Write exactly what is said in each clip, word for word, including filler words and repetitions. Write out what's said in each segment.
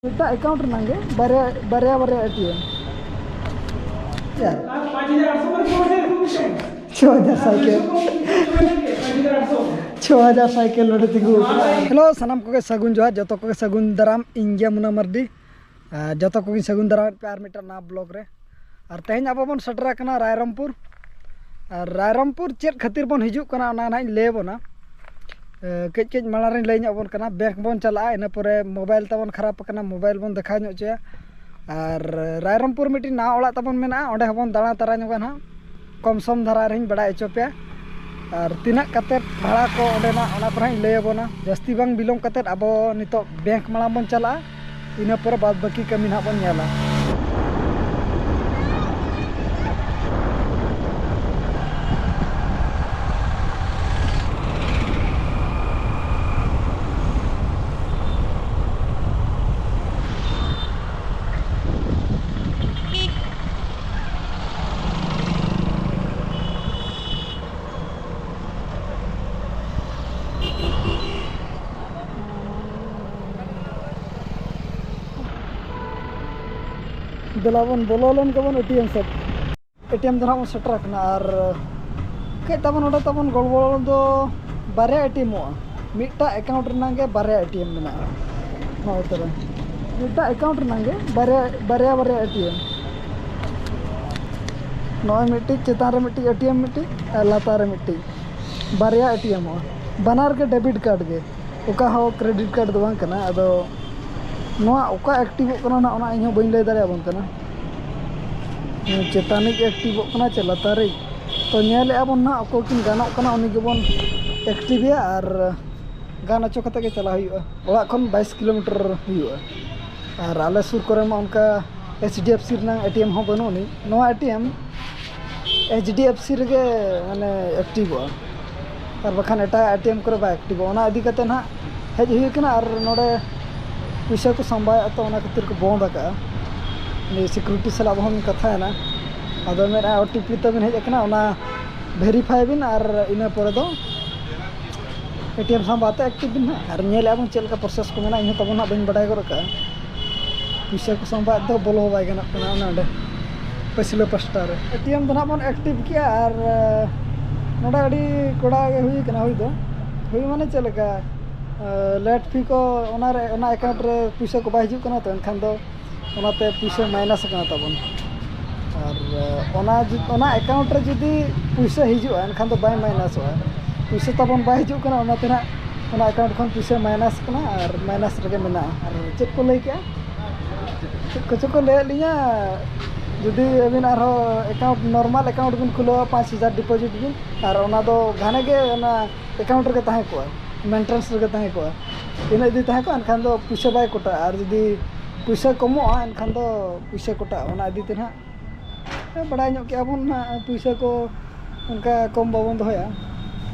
ᱢᱤᱫᱴᱟᱝ ᱮᱠᱟᱣᱩᱱᱴ ᱨᱮᱱᱟᱜ ᱜᱮ ᱵᱟᱨᱭᱟ ᱵᱟᱨᱭᱟ ᱵᱟᱨᱭᱟ ᱮᱴᱤᱮᱢ᱾ ᱪᱷᱚ ᱦᱟᱡᱟᱨ ᱥᱟᱭᱠᱮᱞ᱾ ᱪᱷᱚ ᱦᱟᱡᱟᱨ ᱥᱟᱭᱠᱮᱞ ᱱᱚᱰᱮ ᱛᱤᱸᱜᱩ ᱟᱠᱟᱱᱟ᱾ ᱦᱮᱞᱳ, ᱥᱟᱱᱟᱢ ᱠᱚᱜᱮ ᱥᱟᱹᱜᱩᱱ ᱡᱚᱦᱟᱨ, ᱡᱚᱛᱚ ᱠᱚᱜᱮ ᱥᱟᱹᱜᱩᱱ ᱫᱟᱨᱟᱢ᱾ ᱤᱧ ᱜᱮ ᱢᱩᱱᱟ ᱢᱟᱨᱰᱤ᱾ ᱟᱨ ᱡᱚᱛᱚ ᱠᱚᱜᱮᱧ ᱥᱟᱹᱜᱩᱱ ᱫᱟᱨᱟᱢᱮᱫ ᱯᱮᱭᱟ ᱟᱨ ᱢᱤᱫᱴᱟᱝ ᱱᱟᱣᱟ ᱵᱞᱚᱜ ᱨᱮ᱾ ᱟᱨ ᱛᱮᱦᱮᱧ ᱟᱵᱚ ᱵᱚᱱ ᱥᱮᱴᱮᱨ ᱟᱠᱟᱱᱟ ᱨᱟᱭᱨᱚᱝᱯᱩᱨ᱾ ᱟᱨ ᱨᱟᱭᱨᱚᱝᱯᱩᱨ ᱪᱮᱫ ᱠᱷᱟᱹᱛᱤᱨ ᱵᱚᱱ ᱦᱤᱡᱩᱜ ᱠᱟᱱᱟ, ᱚᱱᱟ ᱱᱟᱦᱟᱜ ᱤᱧ ᱞᱟᱹᱭ ᱟᱵᱚᱱᱟ᱾ ᱮ, ᱠᱟᱹᱡ ᱠᱟᱹᱡ ᱢᱟᱲᱟᱝ ᱨᱤᱧ ᱞᱟᱹᱭ ᱧᱚᱜ ᱟᱵᱚᱱ ᱠᱟᱱᱟ᱾ ᱵᱮᱝᱠ ᱵᱚᱱ ᱪᱟᱞᱟᱜᱼᱟ, ᱤᱱᱟᱹ ᱯᱚᱨᱮ ᱢᱳᱵᱟᱭᱤᱞ ᱛᱟᱵᱚᱱ ᱠᱷᱟᱨᱟᱯ ᱟᱠᱟᱱᱟ, ᱢᱳᱵᱟᱭᱤᱞ ᱵᱚᱱ ᱫᱮᱠᱷᱟᱣ ᱧᱚᱜ ᱦᱚᱪᱚᱭᱟ᱾ ᱟᱨ ᱨᱟᱭᱨᱚᱝᱯᱩᱨ ᱢᱤᱫᱴᱤᱡ ᱱᱟᱣᱟ ᱚᱲᱟᱜ ᱛᱟᱵᱚᱱ ᱢᱮᱱᱟᱜᱼᱟ, ᱚᱸᱰᱮ ᱦᱚᱸᱵᱚᱱ ᱫᱟᱬᱟ ᱛᱟᱨᱟ ᱧᱚᱜᱟ ᱱᱟᱦᱟᱜ᱾ ᱠᱚᱢ ᱥᱚᱢ ᱫᱷᱟᱨᱟ ᱨᱮᱧ ᱵᱟᱲᱟᱭ ᱦᱚᱪᱚ ᱯᱮᱭᱟ᱾ ᱟᱨ ᱛᱤᱱᱟᱹᱜ ᱠᱟᱛᱮᱫ ᱵᱷᱟᱲᱟ ᱠᱚ ᱚᱸᱰᱮᱱᱟᱜ, ᱚᱱᱟ ᱠᱚᱨᱮ ᱦᱚᱸᱧ ᱞᱟᱹᱭ ᱟᱵᱚᱱᱟ᱾ ᱡᱟᱹᱥᱛᱤ ᱵᱟᱝ ᱵᱤᱞᱚᱢ ᱠᱟᱛᱮᱫ ᱟᱵᱚ ᱱᱤᱛᱚᱜ ᱵᱮᱝᱠ ᱢᱟᱲᱟᱝ ᱵᱚᱱ ᱪᱟᱞᱟᱜᱼᱟ, ᱤᱱᱟᱹ ᱯᱚᱨᱮ ᱵᱟᱫ ᱵᱟᱹᱠᱤ ᱠᱟᱹᱢᱤ ᱱᱟᱦᱟᱜ ᱵᱚᱱ ᱧᱮᱞᱟ᱾ ᱫᱮᱞᱟ ᱵᱚᱱ ᱵᱚᱞᱚ ᱞᱮᱱ ᱜᱮᱵᱚᱱ ᱮᱴᱤᱮᱢ ᱥᱮᱫ᱾ ᱮᱴᱤᱮᱢ ᱫᱚ ᱱᱟᱦᱟᱜ ᱵᱚᱱ ᱥᱮᱴᱮᱨ ᱟᱠᱟᱱᱟ᱾ ᱟᱨ ᱠᱟᱹᱡ ᱛᱟᱵᱚᱱ ᱚᱸᱰᱮ ᱛᱟᱵᱚᱱ ᱜᱚᱲᱵᱚᱲ ᱫᱚ ᱵᱟᱨᱭᱟ ᱮᱴᱤᱮᱢᱚᱜᱼᱟ᱾ ᱢᱤᱫᱴᱟᱝ ᱮᱠᱟᱣᱩᱱᱴ ᱨᱮᱱᱟᱜ ᱜᱮ ᱵᱟᱨᱭᱟ ᱮᱴᱤᱮᱢ ᱢᱮᱱᱟᱜᱼᱟ᱾ ᱱᱚᱜᱼᱚᱭ ᱛᱚᱵᱮ ᱢᱤᱫᱴᱟᱝ ᱮᱠᱟᱣᱩᱱᱴ ᱨᱮᱱᱟᱜ ᱜᱮ ᱵᱟᱨᱭᱟ ᱵᱟᱨᱭᱟ ᱵᱟᱨᱭᱟ ᱮᱴᱤᱮᱢ᱾ ᱱᱚᱜᱼᱚᱭ ᱢᱤᱫᱴᱤᱡ ᱪᱮᱛᱟᱱ ᱨᱮ ᱢᱤᱫᱴᱤᱡ ᱮᱴᱤᱮᱢ, ᱢᱤᱫᱴᱤᱡ ᱟᱨ ᱞᱟᱛᱟᱨ ᱨᱮ ᱢᱤᱫᱴᱤᱡ, ᱵᱟᱨᱭᱟ ᱮᱴᱤᱮᱢᱚᱜᱼᱟ᱾ ᱵᱟᱱᱟᱨ ᱜᱮ ᱰᱮᱵᱤᱴ ᱠᱟᱨᱰ ᱜᱮ, ᱚᱠᱟ ᱦᱚᱸ ᱠᱨᱮᱰᱤᱴ ᱠᱟᱨᱰ ᱫᱚ ᱵᱟᱝ ᱠᱟᱱᱟ᱾ ᱟᱫᱚ ᱱᱚᱣᱟ ᱚᱠᱟ ᱮᱠᱴᱤᱵᱷᱚᱜ ᱠᱟᱱᱟ ᱱᱟᱜ, ᱚᱱᱟ ᱤᱧ ᱦᱚᱸ ᱵᱟᱹᱧ ᱞᱟᱹᱭ ᱫᱟᱲᱮᱭᱟᱵᱚᱱ ᱠᱟᱱᱟ᱾ ᱪᱮᱛᱟᱱᱤᱡ ᱮᱠᱴᱤᱵᱷᱚᱜ ᱠᱟᱱᱟ ᱪᱮ ᱞᱟᱛᱟᱨᱤᱡ, ᱛᱚ ᱧᱮᱞᱮᱫᱼᱟ ᱵᱚᱱ ᱱᱟᱜ, ᱚᱠᱚᱭ ᱠᱤᱱ ᱜᱟᱱᱚᱜ ᱠᱟᱱᱟ ᱩᱱᱤ ᱜᱮᱵᱚᱱ ᱮᱠᱴᱤᱵᱷᱮᱭᱟ᱾ ᱟᱨ ᱜᱟᱱ ᱦᱚᱪᱚ ᱠᱟᱛᱮ ᱜᱮ ᱪᱟᱞᱟᱜ ᱦᱩᱭᱩᱜᱼᱟ᱾ ᱚᱲᱟᱜ ᱠᱷᱚᱱ ᱵᱟᱭᱤᱥ ᱠᱤᱞᱳᱢᱤᱴᱟᱨ ᱦᱩᱭᱩᱜᱼᱟ᱾ ᱟᱨ ᱟᱞᱮ ᱥᱩᱨ ᱠᱚᱨᱮ ᱢᱟ ᱚᱱᱠᱟ ᱮᱭᱤᱪ ᱰᱤ ᱮᱯᱷ ᱥᱤ ᱨᱮᱱᱟᱜ ᱮᱴᱤᱮᱢ ᱦᱚᱸ ᱵᱟᱹᱱᱩᱜ ᱟᱹᱱᱤᱡ᱾ ᱱᱚᱣᱟ ATM H D F C ᱨᱮᱜᱮ ᱢᱟᱱᱮ ᱮᱠᱴᱤᱵᱷᱚᱜᱼᱟ, ᱟᱨ ᱵᱟᱠᱷᱟᱱ ᱮᱴᱟᱜ ᱮᱴᱤᱮᱢ ᱠᱚᱨᱮ ᱵᱟᱭ ᱮᱠᱴᱤᱵᱷᱚᱜᱼᱟ᱾ ᱚᱱᱟ ᱤᱫᱤ ᱠᱟᱛᱮ ᱱᱟᱦᱟᱜ ᱦᱮᱡ ᱦᱩᱭ ᱠᱟᱱᱟ᱾ ᱟᱨ ᱱᱚᱰᱮ ᱯᱩᱭᱥᱟᱹ ᱠᱚ ᱥᱟᱢᱵᱟᱣᱮᱫᱼᱟ, ᱛᱚ ᱚᱱᱟ ᱠᱷᱟᱹᱛᱤᱨ ᱠᱚ ᱵᱚᱱᱫ ᱟᱠᱟᱫᱼᱟ᱾ ᱩᱱᱤ ᱥᱤᱠᱩᱨᱤᱴᱤ ᱥᱟᱞᱟᱜ ᱦᱚᱸᱧ ᱠᱟᱛᱷᱟᱭᱮᱱᱟ, ᱟᱫᱚ ᱢᱮᱱᱮᱫᱼᱟ, "ᱳ ᱴᱤ ᱯᱤ ᱛᱟᱵᱤᱱ ᱦᱮᱡ ᱟᱠᱟᱱᱟ, ᱚᱱᱟ ᱵᱷᱮᱨᱤᱯᱷᱟᱭ ᱵᱤᱱ ᱟᱨ ᱤᱱᱟᱹ ᱯᱚᱨᱮ ᱫᱚ ᱮᱴᱤᱮᱢ ᱥᱟᱢᱵᱟᱣ ᱛᱮ ᱮᱠᱴᱤᱵᱷ ᱵᱤᱱ ᱦᱟᱸᱜ, ᱟᱨ ᱧᱮᱞᱮᱫᱼᱟ ᱵᱚᱱ ᱪᱮᱫ ᱞᱮᱠᱟ ᱯᱨᱚᱥᱮᱥ ᱠᱚ ᱢᱮᱱᱟᱜᱼᱟ, ᱤᱧ ᱦᱚᱸ ᱛᱟᱵᱚᱱ ᱦᱟᱸᱜ ᱵᱟᱹᱧ ᱵᱟᱰᱟᱭ ᱜᱚᱫ ᱟᱠᱟᱫᱼᱟ᱾ ᱯᱩᱭᱥᱟᱹ ᱠᱚ ᱥᱟᱢᱵᱟᱣ ᱫᱚ ᱵᱚᱞᱚ ᱵᱟᱭ ᱜᱟᱱᱚᱜ ᱠᱟᱱᱟ ᱚᱱᱟ ᱚᱸᱰᱮ ᱯᱟᱹᱪᱷᱞᱟᱹ ᱯᱟᱥᱴᱟ ᱨᱮ᱾ ᱮ ᱴᱤ ᱮᱢ ᱫᱚ ᱱᱟᱦᱟᱜ ᱵᱚᱱ ᱮᱠᱴᱤᱵᱷ ᱠᱮᱜᱼᱟ ᱟᱨ ᱱᱚᱰᱮ ᱟᱹᱰᱤ ᱠᱚᱲᱟ ᱜᱮ ᱦᱩᱭ ᱠᱟᱱᱟ᱾ ᱦᱩᱭ ᱫᱚ ᱦᱩᱭ ᱢᱟᱱᱮ ᱪᱮᱫ ᱞᱮᱠᱟ, ᱞᱮᱴ ᱯᱷᱤ ᱠᱚ ᱚᱱᱟ ᱨᱮ, ᱚᱱᱟ ᱮᱠᱟᱣᱩᱱᱴ ᱨᱮ ᱯᱩᱭᱥᱟᱹ ᱠᱚ ᱵᱟᱭ ᱦᱤᱡᱩᱜ ᱠᱟᱱᱟ ᱛᱚ, ᱮᱱᱠᱷᱟᱱ ᱫᱚ ᱚᱱᱟᱛᱮ ᱯᱩᱭᱥᱟᱹ ᱢᱟᱭᱱᱟᱥ ᱟᱠᱟᱱᱟ ᱛᱟᱵᱚᱱ᱾ ᱟᱨ ᱚᱱᱟ ᱡᱩ- ᱚᱱᱟ ᱮᱠᱟᱣᱩᱱᱴ ᱨᱮ ᱡᱩᱫᱤ ᱯᱩᱭᱥᱟᱹ ᱦᱤᱡᱩᱜᱼᱟ, ᱮᱱᱠᱷᱟᱱ ᱫᱚ ᱵᱟᱭ ᱢᱟᱭᱱᱟᱥᱚᱜᱼᱟ᱾ ᱯᱩᱭᱥᱟᱹ ᱛᱟᱵᱚᱱ ᱵᱟᱭ ᱦᱤᱡᱩᱜ ᱠᱟᱱᱟ, ᱚᱱᱟᱛᱮ ᱱᱟᱜ ᱚᱱᱟ ᱮᱠᱟᱣᱩᱱᱴ ᱠᱷᱚᱱ ᱯᱩᱭᱥᱟᱹ ᱢᱟᱭᱱᱟᱥ ᱠᱟᱱᱟ ᱟᱨ ᱢᱟᱭᱱᱟᱥ ᱨᱮᱜᱮ ᱢᱮᱱᱟᱜᱼᱟ᱾ ᱟᱨ ᱪᱮᱫ ᱠᱚ ᱞᱟᱹᱭ ᱠᱮᱜᱼᱟ? ᱪᱮᱫ ᱠᱚᱪᱚ ᱠᱚ ᱞᱟᱹᱭᱟᱫ ᱞᱤᱧᱟ, ᱡᱩᱫᱤ ᱟᱹᱵᱤᱱ ᱟᱨᱦᱚᱸ ᱮᱠᱟᱣᱩᱱᱴ, ᱱᱚᱨᱢᱟᱞ ᱮᱠᱟᱣᱩᱱᱴ ᱵᱤᱱ ᱠᱷᱩᱞᱟᱹᱣᱟ, ᱯᱟᱸᱪ ᱦᱟᱡᱟᱨ ᱰᱤᱯᱚᱡᱤᱴ ᱵᱤᱱ, ᱟᱨ ᱚᱱᱟ ᱫᱚ ᱜᱷᱟᱱᱮ ᱜᱮ ᱚᱱᱟ ᱮᱠᱟᱣᱩᱱᱴ ᱨᱮᱜᱮ ᱛᱟᱦᱮᱸ ᱠᱚᱜᱼᱟ, ᱢᱮᱱᱴᱮᱱᱥ ᱨᱮᱜᱮ ᱛᱟᱦᱮᱸ ᱠᱚᱜᱼᱟ᱾ ᱤᱱᱟᱹᱜ ᱡᱩᱫᱤ ᱛᱟᱦᱮᱸ ᱠᱚᱜᱼᱟ, ᱮᱱᱠᱷᱟᱱ ᱫᱚ ᱯᱩᱭᱥᱟᱹ ᱵᱟᱭ ᱠᱚᱴᱟᱜᱼᱟ, ᱟᱨ ᱡᱩᱫᱤ ᱯᱩᱭᱥᱟᱹ ᱠᱚᱢᱚᱜᱼᱟ, ᱮᱱᱠᱷᱟᱱ ᱫᱚ ᱯᱩᱭᱥᱟᱹ ᱠᱚᱴᱟᱜᱼᱟ᱾ ᱚᱱᱟ ᱤᱫᱤ ᱛᱮ ᱱᱟᱦᱟᱜ ᱵᱟᱲᱟᱭ ᱧᱚᱜ ᱠᱮᱜᱼᱟ ᱵᱚᱱ ᱱᱟᱦᱟᱜ, ᱯᱩᱭᱥᱟᱹ ᱠᱚ ᱚᱱᱠᱟ ᱠᱚᱢ ᱵᱟᱵᱚᱱ ᱫᱚᱦᱚᱭᱟ᱾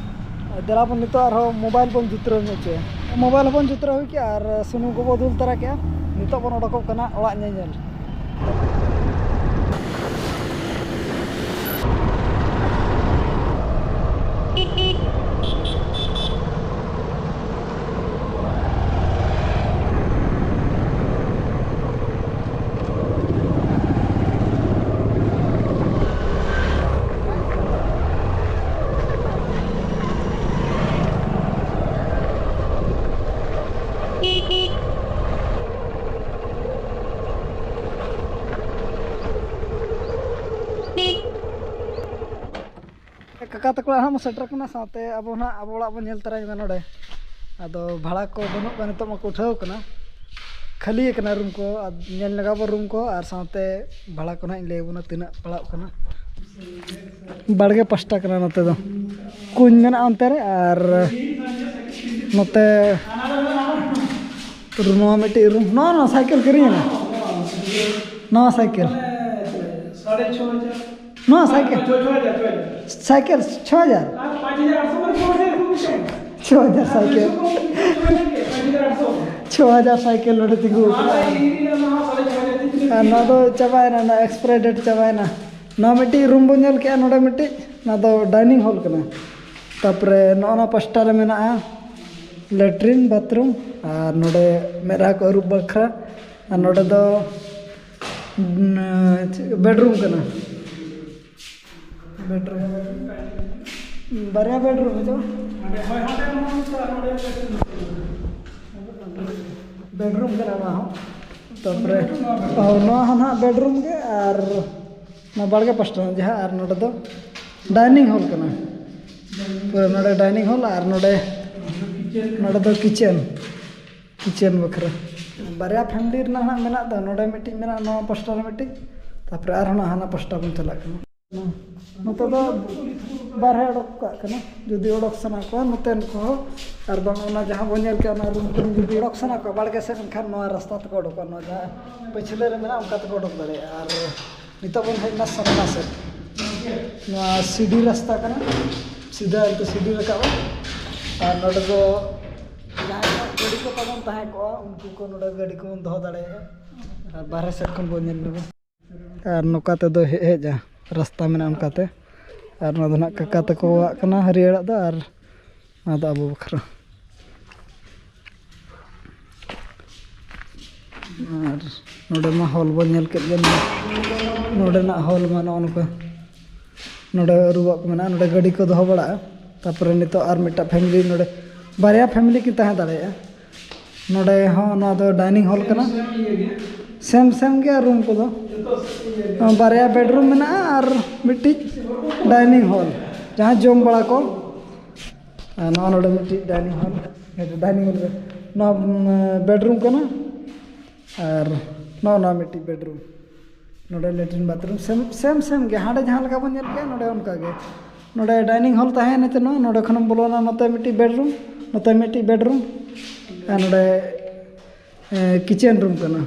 ᱫᱮᱞᱟ ᱵᱚᱱ ᱱᱤᱛᱚᱜ ᱟᱨᱦᱚᱸ ᱢᱳᱵᱟᱭᱤᱞ ᱵᱚᱱ ᱡᱩᱛᱨᱟᱹᱣ ᱧᱚᱜ ᱦᱚᱪᱚᱭᱟ᱾ ᱢᱳᱵᱟᱭᱤᱞ ᱦᱚᱸᱵᱚᱱ ᱡᱩᱛᱨᱟᱹᱣ ᱦᱩᱭ ᱠᱮᱜᱼᱟ ᱟᱨ ᱥᱩᱱᱩᱢ ᱠᱚᱵᱚ ᱫᱩᱞ ᱛᱟᱨᱟ ᱠᱮᱜᱼᱟ᱾ ᱱᱤᱛᱚᱜ ᱵᱚᱱ ᱚᱰᱚᱠᱚᱜ ᱠᱟᱱᱟ ᱚᱲᱟᱜ ᱧᱮᱧᱮᱞ᱾ ᱠᱟᱠᱟ ᱛᱟᱠᱚ ᱚᱲᱟᱜ ᱦᱟᱸᱜ ᱵᱚᱱ ᱥᱮᱴᱮᱨ ᱠᱟᱱᱟ, ᱥᱟᱶᱛᱮ ᱟᱵᱚ ᱱᱟᱦᱟᱜ ᱟᱵᱚ ᱚᱲᱟᱜ ᱵᱚᱱ ᱧᱮᱞ ᱛᱟᱨᱟ ᱧᱚᱜᱟ ᱱᱚᱰᱮ᱾ ᱟᱫᱚ ᱵᱷᱟᱲᱟ ᱠᱚ ᱵᱟᱹᱱᱩᱜ ᱠᱚᱣᱟ, ᱱᱤᱛᱚᱜ ᱢᱟᱠᱚ ᱩᱴᱷᱟᱹᱣ ᱠᱟᱱᱟ, ᱠᱷᱟᱹᱞᱤ ᱟᱠᱟᱱᱟ ᱨᱩᱢ ᱠᱚ᱾ ᱟᱨ ᱧᱮᱞ ᱞᱟᱜᱟ ᱵᱚᱱ ᱨᱩᱢ ᱠᱚ, ᱟᱨ ᱥᱟᱶᱛᱮ ᱵᱷᱟᱲᱟ ᱠᱚ ᱱᱟᱦᱟᱜ ᱤᱧ ᱞᱟᱹᱭ ᱟᱵᱚᱱᱟ ᱛᱤᱱᱟᱹᱜ ᱯᱟᱲᱟᱜ ᱠᱟᱱᱟ᱾ ᱵᱟᱲᱜᱮ ᱯᱟᱥᱴᱟ ᱠᱟᱱᱟ ᱱᱚᱛᱮ ᱫᱚ, ᱠᱩᱧ ᱢᱮᱱᱟᱜᱼᱟ ᱚᱱᱛᱮ ᱨᱮ, ᱟᱨ ᱱᱚᱛᱮ ᱱᱚᱣᱟ ᱢᱤᱫᱴᱤᱡ ᱨᱩᱢ, ᱱᱚᱣᱟ, ᱱᱚᱣᱟ ᱥᱟᱭᱠᱮᱞ ᱠᱤᱨᱤᱧ ᱮᱱᱟ, ᱱᱚᱣᱟ ᱥᱟᱭᱠᱮᱞ, ᱱᱚᱣᱟ ᱥᱟᱭᱠᱮᱞ, ᱥᱟᱭᱠᱮᱞ ᱪᱷᱚ ᱦᱟᱡᱟᱨ, ᱪᱷᱚ ᱦᱟᱡᱟᱨ ᱥᱟᱭᱠᱮᱞ, ᱪᱷᱚ ᱦᱟᱡᱟᱨ ᱥᱟᱭᱠᱮᱞ ᱱᱚᱰᱮ ᱛᱤᱸᱜᱩ ᱟᱠᱟᱱᱟ᱾ ᱟᱨ ᱱᱚᱣᱟ ᱫᱚ ᱪᱟᱵᱟᱭᱮᱱᱟ, ᱱᱚᱣᱟ ᱮᱠᱥᱯᱟᱭᱟᱨ ᱰᱮᱴ ᱪᱟᱵᱟᱭᱮᱱᱟ᱾ ᱱᱚᱣᱟ ᱢᱤᱫᱴᱤᱡ ᱨᱩᱢ ᱵᱚᱱ ᱧᱮᱞ ᱠᱮᱜᱼᱟ, ᱱᱚᱰᱮ ᱢᱤᱫᱴᱤᱡ, ᱱᱚᱣᱟ ᱫᱚ ᱰᱟᱭᱱᱤᱝ ᱦᱚᱞ ᱠᱟᱱᱟ᱾ ᱛᱟᱨᱯᱚᱨᱮ ᱱᱚᱜᱼᱚ ᱱᱚᱣᱟ ᱯᱟᱥᱴᱟ ᱨᱮ ᱢᱮᱱᱟᱜᱼᱟ ᱞᱮᱴᱨᱤᱱ, ᱵᱟᱛᱷᱨᱩᱢ, ᱟᱨ ᱱᱚᱰᱮ ᱢᱮᱫᱦᱟ ᱠᱚ ᱟᱹᱨᱩᱵ ᱵᱟᱠᱷᱨᱟ᱾ ᱟᱨ ᱱᱚᱰᱮ ᱫᱚ ᱵᱮᱰᱨᱩᱢ ᱠᱟᱱᱟ᱾ ᱵᱮᱰᱨᱩᱢ, ᱵᱟᱨᱭᱟ ᱵᱮᱰᱨᱩᱢ ᱦᱤᱡᱩᱜ᱾ ᱵᱮᱰᱨᱩᱢ ᱠᱟᱱᱟ ᱱᱚᱣᱟ ᱦᱚᱸ᱾ ᱛᱟᱨᱯᱚᱨᱮ ᱱᱚᱣᱟ ᱦᱚᱸ ᱱᱟᱦᱟᱜ ᱵᱮᱰᱨᱩᱢ ᱜᱮ, ᱟᱨ ᱱᱚᱣᱟ ᱵᱟᱲᱜᱮ ᱯᱟᱥᱴᱟ ᱡᱟᱦᱟᱸ, ᱟᱨ ᱱᱚᱰᱮ ᱫᱚ ᱰᱟᱭᱱᱤᱝ ᱦᱚᱞ ᱠᱟᱱᱟ᱾ ᱯᱩᱨᱟᱹ ᱱᱚᱰᱮ ᱰᱟᱭᱱᱤᱝ ᱦᱚᱞ, ᱟᱨ ᱱᱚᱰᱮ, ᱱᱚᱰᱮ ᱫᱚ ᱠᱤᱪᱮᱱ, ᱠᱤᱪᱮᱱ ᱵᱟᱠᱷᱨᱟ᱾ ᱵᱟᱨᱭᱟ ᱯᱷᱮᱢᱤᱞᱤ ᱨᱮᱱᱟᱜ ᱱᱟᱜ ᱢᱮᱱᱟᱜ ᱫᱚ, ᱱᱚᱰᱮ ᱢᱤᱫᱴᱤᱡ ᱢᱮᱱᱟᱜᱼᱟ, ᱱᱚᱣᱟ ᱯᱟᱥᱴᱟ ᱨᱮ ᱢᱤᱫᱴᱤᱡ, ᱛᱟᱨᱯᱚᱨᱮ ᱟᱨᱦᱚᱸ ᱱᱟᱜ ᱦᱟᱱᱟ ᱯᱟᱥᱴᱟ ᱵᱚᱱ ᱪᱟᱞᱟᱜ ᱠᱟᱱᱟ᱾ ᱱᱚᱛᱮ ᱫᱚ ᱵᱟᱨᱦᱮ ᱚᱰᱚᱠ ᱠᱟᱜ ᱠᱟᱱᱟ, ᱡᱩᱫᱤ ᱚᱰᱚᱠ ᱥᱟᱱᱟ ᱠᱚᱣᱟ ᱱᱚᱛᱮᱱ ᱠᱚᱦᱚᱸ, ᱟᱨ ᱵᱟᱝ ᱚᱱᱟ ᱡᱟᱦᱟᱸ ᱵᱚᱱ ᱧᱮᱞ ᱠᱮᱜᱼᱟ, ᱚᱱᱟ ᱨᱩᱢ ᱠᱚᱨᱮ ᱡᱩᱫᱤ ᱚᱰᱚᱠ ᱥᱟᱱᱟ ᱠᱚᱣᱟ ᱵᱟᱲᱜᱮ ᱥᱮᱫ, ᱮᱱᱠᱷᱟᱱ ᱱᱚᱣᱟ ᱨᱟᱥᱛᱟ ᱛᱮᱠᱚ ᱚᱰᱚᱠᱚᱜᱼᱟ, ᱱᱚᱣᱟ ᱡᱟᱦᱟᱸ ᱯᱟᱹᱪᱷᱞᱟᱹ ᱨᱮ ᱢᱮᱱᱟᱜᱼᱟ, ᱚᱱᱠᱟ ᱛᱮᱠᱚ ᱚᱰᱚᱠ ᱫᱟᱲᱮᱭᱟᱜᱼᱟ᱾ ᱟᱨ ᱱᱤᱛᱚᱜ ᱵᱚᱱ ᱦᱮᱡ ᱮᱱᱟ ᱥᱟᱢᱱᱟ ᱥᱮᱫ, ᱱᱚᱣᱟ ᱥᱤᱰᱤ ᱨᱟᱥᱛᱟ ᱠᱟᱱᱟ, ᱥᱤᱫᱷᱟ ᱮᱱᱛᱮ ᱥᱤᱰᱤ ᱨᱟᱠᱟᱵᱼᱟ᱾ ᱟᱨ ᱱᱚᱰᱮ ᱫᱚ ᱡᱟᱦᱟᱸᱭ ᱠᱚ ᱜᱟᱹᱰᱤ ᱠᱚ ᱛᱟᱵᱚᱱ ᱛᱟᱦᱮᱸ ᱠᱚᱜᱼᱟ, ᱩᱱᱠᱩ ᱠᱚ ᱱᱚᱰᱮ ᱜᱟᱹᱰᱤ ᱠᱚᱵᱚᱱ ᱫᱚᱦᱚ ᱫᱟᱲᱮᱭᱟᱜᱼᱟ᱾ ᱟᱨ ᱵᱟᱦᱨᱮ ᱥᱮᱫ ᱠᱷᱚᱱ ᱵᱚᱱ ᱧᱮᱞ ᱧᱚᱜᱟ᱾ ᱟᱨ ᱱᱚᱝᱠᱟ ᱛᱮᱫᱚ ᱦᱮᱡ ᱦᱮᱡᱼᱟ, ᱨᱟᱥᱛᱟ ᱢᱮᱱᱟᱜᱼᱟ ᱚᱱᱠᱟᱛᱮ᱾ ᱟᱨ ᱱᱚᱣᱟ ᱫᱚ ᱱᱟᱜ ᱠᱟᱠᱟ ᱛᱟᱠᱚᱣᱟᱜ ᱠᱟᱱᱟ ᱦᱟᱹᱨᱭᱟᱹᱲᱟᱜ ᱫᱚ, ᱟᱨ ᱱᱚᱣᱟ ᱫᱚ ᱟᱵᱚ ᱵᱟᱠᱷᱨᱟ᱾ ᱟᱨ ᱱᱚᱰᱮ ᱢᱟ ᱦᱚᱞ ᱵᱚᱱ ᱧᱮᱞ ᱠᱮᱫ ᱜᱮ, ᱱᱚᱰᱮᱱᱟᱜ ᱦᱚᱞ ᱢᱟ ᱱᱚᱜᱼᱚ ᱱᱚᱝᱠᱟ᱾ ᱱᱚᱰᱮ ᱟᱹᱨᱩᱵᱟᱜ ᱠᱚ ᱢᱮᱱᱟᱜᱼᱟ, ᱱᱚᱰᱮ ᱜᱟᱹᱰᱤ ᱠᱚ ᱫᱚᱦᱚ ᱵᱟᱲᱟᱜᱼᱟ᱾ ᱛᱟᱨᱯᱚᱨᱮ ᱱᱤᱛᱚᱜ ᱟᱨ ᱢᱤᱫᱴᱟᱝ ᱯᱷᱮᱢᱤᱞᱤ, ᱱᱚᱰᱮ ᱵᱟᱨᱭᱟ ᱯᱷᱮᱢᱤᱞᱤ ᱠᱤᱱ ᱛᱟᱦᱮᱸ ᱫᱟᱲᱮᱭᱟᱜᱼᱟ᱾ ᱱᱚᱰᱮ ᱦᱚᱸ ᱱᱚᱣᱟ ᱫᱚ ᱰᱟᱭᱱᱤᱝ ᱦᱚᱞ ᱠᱟᱱᱟ, ᱥᱮᱢ ᱥᱮᱢ ᱜᱮᱭᱟ ᱨᱩᱢ ᱠᱚᱫᱚ᱾ ᱵᱟᱨᱭᱟ ᱵᱮᱰᱨᱩᱢ ᱢᱮᱱᱟᱜᱼᱟ ᱟᱨ ᱢᱤᱫᱴᱤᱡ ᱰᱟᱭᱱᱤᱝ ᱦᱚᱞ, ᱡᱟᱦᱟᱸ ᱡᱚᱢ ᱵᱟᱲᱟ ᱠᱚ᱾ ᱟᱨ ᱱᱚᱣᱟ ᱱᱚᱰᱮ ᱢᱤᱫᱴᱤᱡ ᱰᱟᱭᱱᱤᱝ ᱦᱚᱞ, ᱰᱟᱭᱱᱤᱝ ᱦᱚᱞ ᱨᱮ ᱱᱚᱣᱟ ᱵᱮᱰᱨᱩᱢ ᱠᱟᱱᱟ᱾ ᱟᱨ ᱱᱚᱜᱼᱚ ᱱᱚᱣᱟ ᱢᱤᱫᱴᱤᱡ ᱵᱮᱰᱨᱩᱢ, ᱱᱚᱰᱮ ᱞᱮᱴᱨᱤᱱ ᱵᱟᱛᱷᱨᱩᱢ ᱥᱮᱢ ᱥᱮᱢ ᱥᱮᱢ ᱜᱮ, ᱦᱟᱸᱰᱮ ᱡᱟᱦᱟᱸ ᱞᱮᱠᱟ ᱵᱚᱱ ᱧᱮᱞ ᱠᱮᱜᱼᱟ, ᱱᱚᱰᱮ ᱚᱱᱠᱟ ᱜᱮ᱾ ᱱᱚᱰᱮ ᱰᱟᱭᱱᱤᱝ ᱦᱚᱞ ᱛᱟᱦᱮᱸᱭᱮᱱᱟ, ᱱᱚᱣᱟ ᱱᱚᱰᱮ ᱠᱷᱚᱱᱮᱢ ᱵᱚᱞᱚᱱᱟ, ᱱᱚᱛᱮ ᱢᱤᱫᱴᱤᱡ ᱵᱮᱰᱨᱩᱢ, ᱱᱚᱛᱮ ᱢᱤᱫᱴᱤᱡ ᱵᱮᱰᱨᱩᱢ, ᱟᱨ ᱱᱚᱰᱮ ᱠᱤᱪᱮᱱ ᱨᱩᱢ ᱠᱟᱱᱟ᱾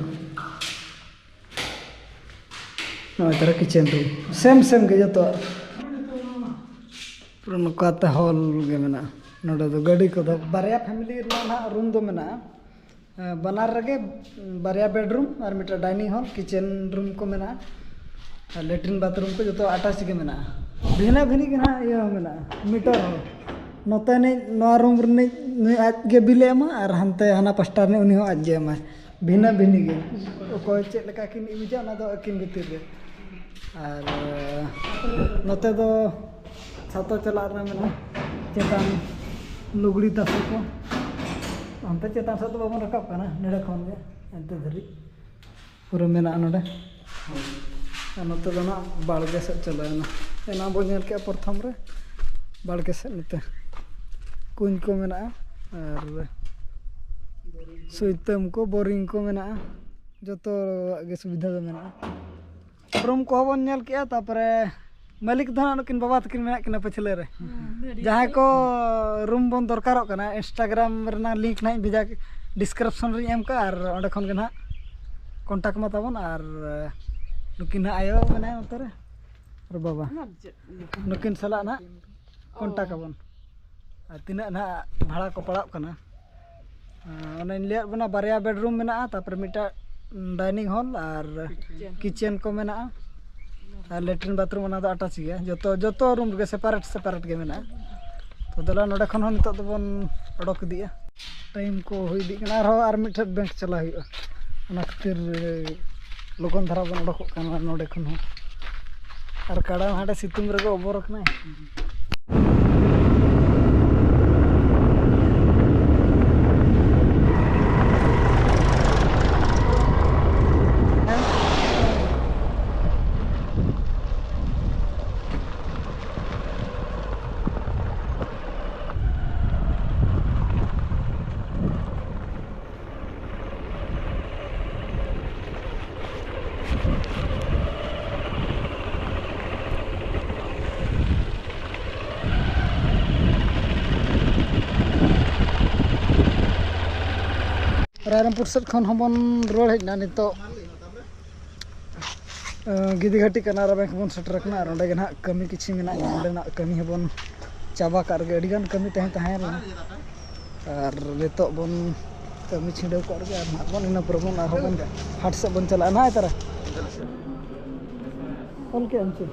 ᱱᱚᱜᱼᱚᱭ ᱛᱟᱨᱟ ᱠᱤᱪᱮᱱ ᱨᱩᱢ ᱥᱮᱢ ᱥᱮᱢ ᱜᱮ ᱡᱚᱛᱚᱣᱟᱜ᱾ ᱯᱩᱨᱟᱹ ᱱᱚᱝᱠᱟᱛᱮ ᱦᱚᱞ ᱜᱮ ᱢᱮᱱᱟᱜᱼᱟ᱾ ᱱᱚᱰᱮ ᱫᱚ ᱜᱟᱹᱰᱤ ᱠᱚᱫᱚ, ᱵᱟᱨᱭᱟ ᱯᱷᱮᱢᱤᱞᱤ ᱨᱮᱱᱟᱜ ᱱᱟᱦᱟᱜ ᱨᱩᱢ ᱫᱚ ᱢᱮᱱᱟᱜᱼᱟ᱾ ᱵᱟᱱᱟᱨ ᱨᱮᱜᱮ ᱵᱟᱨᱭᱟ ᱵᱮᱰᱨᱩᱢ ᱟᱨ ᱢᱤᱫᱴᱟᱝ ᱰᱟᱭᱱᱤᱝ ᱦᱚᱞ, ᱠᱤᱪᱮᱱ ᱨᱩᱢ ᱠᱚ ᱢᱮᱱᱟᱜᱼᱟ, ᱟᱨ ᱞᱮᱴᱨᱤᱱ ᱵᱟᱛᱷᱨᱩᱢ ᱠᱚ ᱡᱚᱛᱚ ᱟᱴᱟᱪ ᱜᱮ ᱢᱮᱱᱟᱜᱼᱟ᱾ ᱵᱷᱤᱱᱟᱹ ᱵᱷᱤᱱᱤ ᱜᱮ ᱱᱟᱦᱟᱜ ᱤᱭᱟᱹ ᱦᱚᱸ ᱢᱮᱱᱟᱜᱼᱟ, ᱢᱤᱴᱟᱨ ᱦᱚᱸ᱾ ᱱᱚᱛᱮ ᱱᱤᱡ ᱱᱚᱣᱟ ᱨᱩᱢ ᱨᱤᱱᱤᱡ ᱱᱩᱭ ᱟᱡ ᱜᱮ ᱵᱤᱞᱮ ᱮᱢᱟ, ᱟᱨ ᱦᱟᱱᱛᱮ ᱦᱟᱱᱟ ᱯᱟᱥᱴᱟ ᱨᱤᱱᱤᱡ ᱩᱱᱤ ᱦᱚᱸ ᱟᱡ ᱜᱮ ᱮᱢᱟᱭ᱾ ᱵᱷᱤᱱᱟᱹ ᱵᱷᱤᱱᱤ ᱜᱮ᱾ ᱚᱠᱚᱭ ᱪᱮᱫ ᱞᱮᱠᱟ ᱠᱤᱱ ᱤᱭᱩᱡᱟ, ᱚᱱᱟ ᱫᱚ ᱟᱹᱠᱤᱱ ᱵᱷᱤᱛᱤᱨ ᱨᱮ᱾ ᱟᱨ ᱱᱚᱛᱮ ᱫᱚ ᱥᱟᱛᱚ ᱪᱟᱞᱟᱜ ᱨᱮᱱᱟᱜ ᱢᱮᱱᱟᱜᱼᱟ, ᱪᱮᱛᱟᱱ ᱞᱩᱜᱽᱲᱤ ᱛᱟᱥᱮ ᱠᱚ᱾ ᱚᱱᱛᱮ ᱪᱮᱛᱟᱱ ᱥᱮᱫ ᱫᱚ ᱵᱟᱵᱚᱱ ᱨᱟᱠᱟᱵ ᱠᱟᱱᱟ, ᱱᱚᱰᱮ ᱠᱷᱚᱱ ᱜᱮ ᱚᱱᱛᱮ ᱫᱷᱟᱹᱨᱤᱡ ᱯᱩᱨᱟᱹ ᱢᱮᱱᱟᱜᱼᱟ ᱱᱚᱰᱮ᱾ ᱟᱨ ᱱᱚᱛᱮ ᱫᱚ ᱱᱟᱜ ᱵᱟᱲᱜᱮ ᱥᱮᱫ ᱪᱟᱞᱟᱣᱮᱱᱟ᱾ ᱮᱱᱟᱝ ᱵᱚᱱ ᱧᱮᱞ ᱠᱮᱜᱼᱟ ᱯᱨᱚᱛᱷᱚᱢ ᱨᱮ ᱵᱟᱲᱜᱮ ᱥᱮᱫ ᱱᱚᱛᱮ ᱠᱩᱧ ᱠᱚ ᱢᱮᱱᱟᱜᱼᱟ ᱟᱨ ᱥᱩᱭᱛᱟᱹᱢ ᱠᱚ, ᱵᱳᱨᱤᱝ ᱠᱚ ᱢᱮᱱᱟᱜᱼᱟ᱾ ᱡᱚᱛᱚᱣᱟᱜ ᱜᱮ ᱥᱩᱵᱤᱫᱷᱟ ᱫᱚ ᱢᱮᱱᱟᱜᱼᱟ᱾ ᱨᱩᱢ ᱠᱚᱦᱚᱸ ᱵᱚᱱ ᱧᱮᱞ ᱠᱮᱜᱼᱟ, ᱛᱟᱨᱯᱚᱨᱮ ᱢᱟᱹᱞᱤᱠ ᱫᱚ ᱦᱟᱸᱜ ᱱᱩᱠᱤᱱ ᱵᱟᱵᱟ ᱛᱟᱹᱠᱤᱱ ᱢᱮᱱᱟᱜ ᱠᱤᱱᱟ ᱯᱟᱹᱪᱷᱞᱟᱹ ᱨᱮ᱾ ᱦᱮᱸ, ᱡᱟᱦᱟᱸᱭ ᱠᱚ ᱨᱩᱢ ᱵᱚᱱ ᱫᱚᱨᱠᱟᱨᱚᱜ ᱠᱟᱱᱟ, ᱤᱱᱥᱴᱟᱜᱨᱟᱢ ᱨᱮᱱᱟᱜ ᱞᱤᱝᱠ ᱱᱟᱦᱟᱜ ᱤᱧ ᱵᱷᱮᱡᱟ, ᱰᱤᱥᱠᱨᱤᱯᱥᱚᱱ ᱨᱤᱧ ᱮᱢ ᱠᱟᱜᱼᱟ, ᱟᱨ ᱚᱸᱰᱮ ᱠᱷᱚᱱ ᱜᱮ ᱱᱟᱦᱟᱜ ᱠᱚᱱᱴᱟᱠᱴ ᱢᱟ ᱛᱟᱵᱚᱱ᱾ ᱟᱨ ᱱᱩᱠᱤᱱ ᱱᱟᱦᱟᱜ ᱟᱭᱳ ᱢᱮᱱᱟᱭᱟ ᱚᱱᱛᱮ ᱨᱮ, ᱟᱨ ᱵᱟᱵᱟ, ᱱᱩᱠᱤᱱ ᱥᱟᱞᱟᱜ ᱱᱟᱦᱟᱜ ᱠᱚᱱᱴᱟᱠᱴ ᱟᱵᱚᱱ᱾ ᱟᱨ ᱛᱤᱱᱟᱹᱜ ᱱᱟᱦᱟᱜ ᱵᱷᱟᱲᱟ ᱠᱚ ᱯᱟᱲᱟᱜ ᱠᱟᱱᱟ, ᱟᱨ ᱚᱱᱮᱧ ᱞᱟᱹᱭᱟᱫ ᱵᱚᱱᱟ, ᱵᱟᱨᱭᱟ ᱵᱮᱰᱨᱩᱢ ᱢᱮᱱᱟᱜᱼᱟ, ᱛᱟᱨᱯᱚᱨᱮ ᱢᱤᱫᱴᱟᱝ ᱰᱟᱭᱱᱤᱝ ᱦᱚᱞ ᱟᱨ ᱠᱤᱪᱮᱱ ᱠᱚ ᱢᱮᱱᱟᱜᱼᱟ, ᱟᱨ ᱞᱮᱴᱨᱤᱱ ᱵᱟᱛᱷᱨᱩᱢ ᱚᱱᱟ ᱫᱚ ᱟᱴᱟᱪ ᱜᱮᱭᱟ᱾ ᱡᱚᱛᱚ, ᱡᱚᱛᱚ ᱨᱩᱢ ᱨᱮᱜᱮ ᱥᱮᱯᱟᱨᱮᱴ ᱥᱮᱯᱟᱨᱮᱴ ᱜᱮ ᱢᱮᱱᱟᱜᱼᱟ᱾ ᱛᱚ ᱫᱮᱞᱟ, ᱱᱚᱰᱮ ᱠᱷᱚᱱ ᱦᱚᱸ ᱱᱤᱛᱚᱜ ᱫᱚᱵᱚᱱ ᱚᱰᱚᱠ ᱤᱫᱤᱜᱼᱟ᱾ ᱴᱟᱭᱤᱢ ᱠᱚ ᱦᱩᱭ ᱤᱫᱤᱜ ᱠᱟᱱᱟ, ᱟᱨᱦᱚᱸ ᱟᱨ ᱢᱤᱫᱴᱷᱮᱱ ᱵᱮᱝᱠ ᱪᱟᱞᱟᱜ ᱦᱩᱭᱩᱜᱼᱟ᱾ ᱚᱱᱟ ᱠᱷᱟᱹᱛᱤᱨ ᱞᱚᱜᱚᱱ ᱫᱷᱟᱨᱟ ᱵᱚᱱ ᱚᱰᱚᱠᱚᱜ ᱠᱟᱱᱟ ᱱᱚᱰᱮ ᱠᱷᱚᱱ ᱦᱚᱸ᱾ ᱟᱨ ᱠᱟᱰᱟ ᱦᱟᱸᱰᱮ ᱥᱤᱛᱩᱝ ᱨᱮᱜᱮ ᱚᱵᱚᱨ ᱟᱠᱟᱱᱟᱭ᱾ ᱨᱟᱭᱨᱚᱝᱯᱩᱨ ᱥᱮᱫ ᱠᱷᱚᱱ ᱦᱚᱸᱵᱚᱱ ᱨᱩᱣᱟᱹᱲ ᱦᱮᱡ ᱮᱱᱟ ᱱᱤᱛᱚᱜ᱾ ᱜᱤᱫᱤ ᱜᱷᱟᱹᱴᱤ ᱠᱟᱱᱟᱨᱟ ᱵᱮᱝᱠ ᱵᱚᱱ ᱥᱮᱴᱮᱨ ᱟᱠᱟᱱᱟ, ᱟᱨ ᱚᱸᱰᱮ ᱜᱮ ᱱᱟᱦᱟᱜ ᱠᱟᱹᱢᱤ ᱠᱤᱪᱷᱩ ᱢᱮᱱᱟᱜᱼᱟ᱾ ᱚᱸᱰᱮᱱᱟᱜ ᱠᱟᱹᱢᱤ ᱦᱚᱸᱵᱚᱱ ᱪᱟᱵᱟ ᱠᱟᱜ ᱨᱮᱜᱮ, ᱟᱹᱰᱤᱜᱟᱱ ᱠᱟᱹᱢᱤ ᱛᱟᱦᱮᱸ ᱛᱟᱦᱮᱸ ᱞᱮᱱᱟ, ᱟᱨ ᱱᱤᱛᱚᱜ ᱵᱚᱱ ᱠᱟᱹᱢᱤ ᱪᱷᱤᱰᱟᱹᱣ ᱠᱟᱜ ᱨᱮᱜᱮ, ᱟᱨ ᱱᱟᱦᱟᱜ ᱵᱚᱱ ᱤᱱᱟᱹ ᱯᱚᱨᱮ ᱵᱚᱱ ᱟᱨᱦᱚᱸ ᱵᱚᱱ ᱦᱟᱴ ᱥᱮᱫ ᱵᱚᱱ ᱪᱟᱞᱟᱜᱼᱟ ᱱᱟᱦᱟᱜ ᱛᱟᱨᱟ᱾ ᱚᱞ ᱠᱮᱜ ᱟᱢ ᱪᱮ?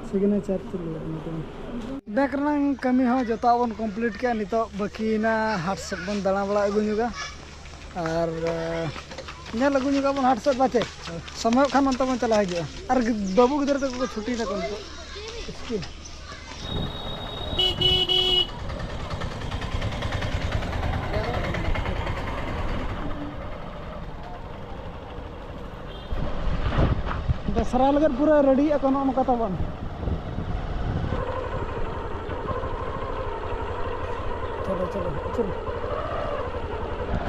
ᱥᱤᱜᱽᱱᱮᱪᱟᱨ ᱪᱮᱫ ᱞᱟᱹᱜᱤᱫ ᱱᱚᱛᱮ? ᱵᱮᱝᱠ ᱨᱮᱱᱟᱜ ᱠᱟᱹᱢᱤ ᱦᱚᱸ ᱡᱚᱛᱚᱣᱟᱜ ᱵᱚᱱ ᱠᱚᱢᱯᱞᱤᱴ ᱠᱮᱜᱼᱟ᱾ ᱱᱤᱛᱚᱜ ᱵᱟᱹᱠᱤᱭᱮᱱᱟ ᱦᱟᱴ ᱥᱮᱫ ᱵᱚᱱ ᱫᱟᱬᱟ ᱵᱟᱲᱟ ᱟᱹᱜᱩ ᱧᱚᱜᱟ, ᱟᱨ ᱧᱮᱞ ᱟᱹᱜᱩ ᱧᱚᱜᱟ ᱵᱚᱱ ᱦᱟᱴ ᱥᱮᱫ ᱵᱟᱪᱮ᱾ ᱥᱚᱢᱚᱭᱚᱜ ᱠᱷᱟᱱ ᱚᱱᱛᱮ ᱵᱚᱱ ᱪᱟᱞᱟᱣ ᱦᱤᱡᱩᱜᱼᱟ᱾ ᱟᱨ ᱜᱤ-, ᱵᱟᱹᱵᱩ ᱜᱤᱫᱽᱨᱟᱹ ᱛᱟᱠᱚ ᱠᱚ ᱪᱷᱩᱴᱤ ᱛᱟᱠᱚ ᱱᱤᱛᱚᱜ ᱥᱠᱩᱞ᱾ ᱫᱚᱥᱨᱟ ᱞᱟᱹᱜᱤᱫ ᱯᱩᱨᱟᱹ ᱨᱮᱰᱤᱭᱮᱫ ᱟᱠᱚ ᱱᱚᱜᱼᱚ ᱱᱚᱝᱠᱟ ᱛᱟᱵᱚᱱ᱾ ᱪᱚᱞᱚ, ᱪᱚᱞᱚ, ᱪᱚᱞᱚ᱾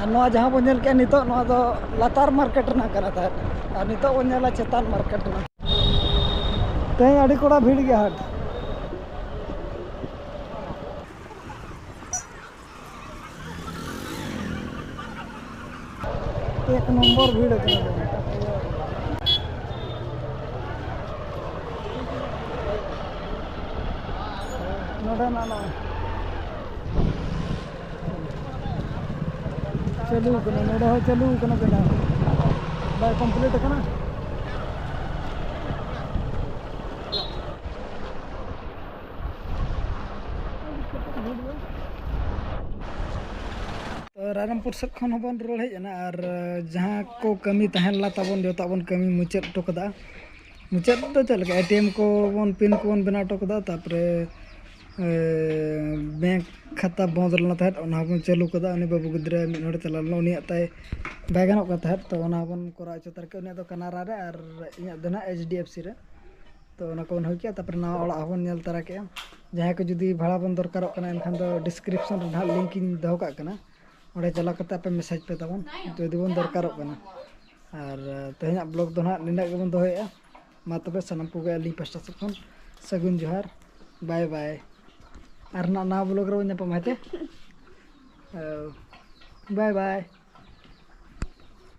ᱟᱨ ᱱᱚᱣᱟ ᱡᱟᱦᱟᱸ ᱵᱚᱱ ᱧᱮᱞ ᱠᱮᱜᱼᱟ ᱱᱤᱛᱚᱜ, ᱱᱚᱣᱟ ᱫᱚ ᱞᱟᱛᱟᱨ ᱢᱟᱨᱠᱮᱴ ᱨᱮᱱᱟᱜ ᱠᱟᱱᱟ ᱛᱟᱦᱮᱸᱫ, ᱟᱨ ᱱᱤᱛᱚᱜ ᱵᱚᱱ ᱧᱮᱞᱟ ᱪᱮᱛᱟᱱ ᱢᱟᱨᱠᱮᱴ ᱨᱮᱱᱟᱜ᱾ ᱛᱮᱦᱮᱧ ᱟᱹᱰᱤ ᱠᱚᱲᱟ ᱵᱷᱤᱲ ᱜᱮᱭᱟ ᱦᱟᱴ᱾ ᱮᱠ ᱱᱚᱢᱵᱚᱨ ᱵᱷᱤᱲ ᱟᱠᱟᱱᱟ ᱫᱚ᱾ ᱱᱚᱰᱮᱱᱟᱜ ᱱᱚᱜᱼᱚᱭ ᱪᱟᱹᱞᱩ ᱠᱟᱱᱟ, ᱱᱚᱰᱮ ᱦᱚᱸ ᱪᱟᱹᱞᱩ ᱠᱟᱱᱟ ᱵᱮᱱᱟᱣ, ᱵᱟᱭ ᱠᱚᱢᱯᱞᱤᱴ ᱟᱠᱟᱱᱟ᱾ ᱛᱚ, ᱨᱟᱭᱨᱚᱝᱯᱩᱨ ᱥᱮᱫ ᱠᱷᱚᱱ ᱦᱚᱸᱵᱚᱱ ᱨᱩᱣᱟᱹᱲ ᱦᱮᱡ ᱮᱱᱟ, ᱟᱨ ᱡᱟᱦᱟᱸ ᱠᱚ ᱠᱟᱹᱢᱤ ᱛᱟᱦᱮᱸ ᱞᱮᱱᱟ ᱛᱟᱵᱚᱱ, ᱡᱚᱛᱚᱣᱟᱜ ᱵᱚᱱ ᱠᱟᱹᱢᱤ ᱢᱩᱪᱟᱹᱫ ᱦᱚᱴᱚ ᱠᱟᱫᱟ᱾ ᱢᱩᱪᱟᱹᱫ ᱫᱚ ᱪᱮᱫ ᱞᱮᱠᱟ, ᱮᱴᱤᱮᱢ ᱠᱚᱵᱚᱱ, ᱯᱤᱱ ᱠᱚᱵᱚᱱ ᱵᱮᱱᱟᱣ ᱦᱚᱴᱚ ᱠᱟᱫᱟ, ᱛᱟᱨᱯᱚᱨᱮ, ᱮ, ᱵᱮᱝᱠ ᱠᱷᱟᱛᱟ ᱵᱚᱱᱫ ᱞᱮᱱᱟ ᱛᱟᱦᱮᱸᱫ, ᱚᱱᱟ ᱦᱚᱸᱵᱚᱱ ᱪᱟᱹᱞᱩ ᱠᱟᱫᱟ᱾ ᱩᱱᱤ ᱵᱟᱹᱵᱩ ᱜᱤᱫᱽᱨᱟᱹ ᱢᱤᱫ ᱦᱚᱲᱮ ᱪᱟᱞᱟᱣ ᱞᱮᱱᱟ, ᱩᱱᱤᱭᱟᱜ ᱛᱟᱭ ᱵᱟᱭ ᱜᱟᱱᱚᱜ ᱠᱟᱱ ᱛᱟᱦᱮᱸᱫ, ᱛᱚ ᱚᱱᱟ ᱦᱚᱸᱵᱚᱱ ᱠᱚᱨᱟᱣ ᱦᱚᱪᱚ ᱛᱟᱨᱟ ᱠᱮᱫᱟ᱾ ᱩᱱᱤᱭᱟᱜ ᱫᱚ ᱠᱟᱱᱟᱨᱟ ᱨᱮ ᱟᱨ ᱤᱧᱟᱹᱜ ᱫᱚ ᱱᱟᱦᱟᱜ ᱮᱭᱤᱪ ᱰᱤ ᱮᱯᱷ ᱥᱤ ᱨᱮ᱾ ᱛᱚ ᱚᱱᱟ ᱠᱚᱵᱚᱱ ᱦᱩᱭ ᱠᱮᱜᱼᱟ, ᱛᱟᱨᱯᱚᱨᱮ ᱱᱟᱣᱟ ᱚᱲᱟᱜ ᱦᱚᱸᱵᱚᱱ ᱧᱮᱞ ᱛᱟᱨᱟ ᱠᱮᱜᱼᱟ᱾ ᱡᱟᱦᱟᱸᱭ ᱠᱚ ᱡᱩᱫᱤ ᱵᱷᱟᱲᱟ ᱵᱚᱱ ᱫᱚᱨᱠᱟᱨᱚᱜ ᱠᱟᱱᱟ, ᱮᱱᱠᱷᱟᱱ ᱫᱚ ᱰᱤᱥᱠᱨᱤᱯᱥᱚᱱ ᱨᱮ ᱱᱟᱦᱟᱜ ᱞᱤᱝᱠ ᱤᱧ ᱫᱚᱦᱚ ᱠᱟᱜ ᱠᱟᱱᱟ, ᱚᱸᱰᱮ ᱪᱟᱞᱟᱣ ᱠᱟᱛᱮ ᱟᱯᱮ ᱢᱮᱥᱮᱡᱽ ᱯᱮ ᱛᱟᱵᱚᱱ, ᱡᱩᱫᱤ ᱵᱚᱱ ᱫᱚᱨᱠᱟᱨᱚᱜ ᱠᱟᱱᱟ᱾ ᱟᱨ, ᱟᱨ ᱛᱮᱦᱮᱧᱟᱜ ᱵᱞᱚᱜ ᱫᱚ ᱱᱟᱦᱟᱜ ᱱᱤᱱᱟᱹᱜ ᱜᱮᱵᱚᱱ ᱫᱚᱦᱚᱭᱮᱜᱼᱟ᱾ ᱢᱟ ᱛᱚᱵᱮ ᱥᱟᱱᱟᱢ ᱠᱚᱜᱮ ᱟᱹᱞᱤᱧ ᱯᱟᱥᱴᱟ ᱥᱮᱫ ᱠᱷᱚᱱ ᱥᱟᱹᱜᱩᱱ ᱡᱚᱦᱟᱨ, ᱵᱟᱭ ᱵᱟᱭ᱾ ᱟᱨ ᱱᱟᱜ ᱱᱟᱣᱟ ᱵᱞᱚᱜ ᱨᱮᱵᱚᱱ ᱧᱟᱯᱟᱢᱟ, ᱦᱮᱸ ᱪᱮ? ᱚ, ᱵᱟᱭ ᱵᱟᱭ᱾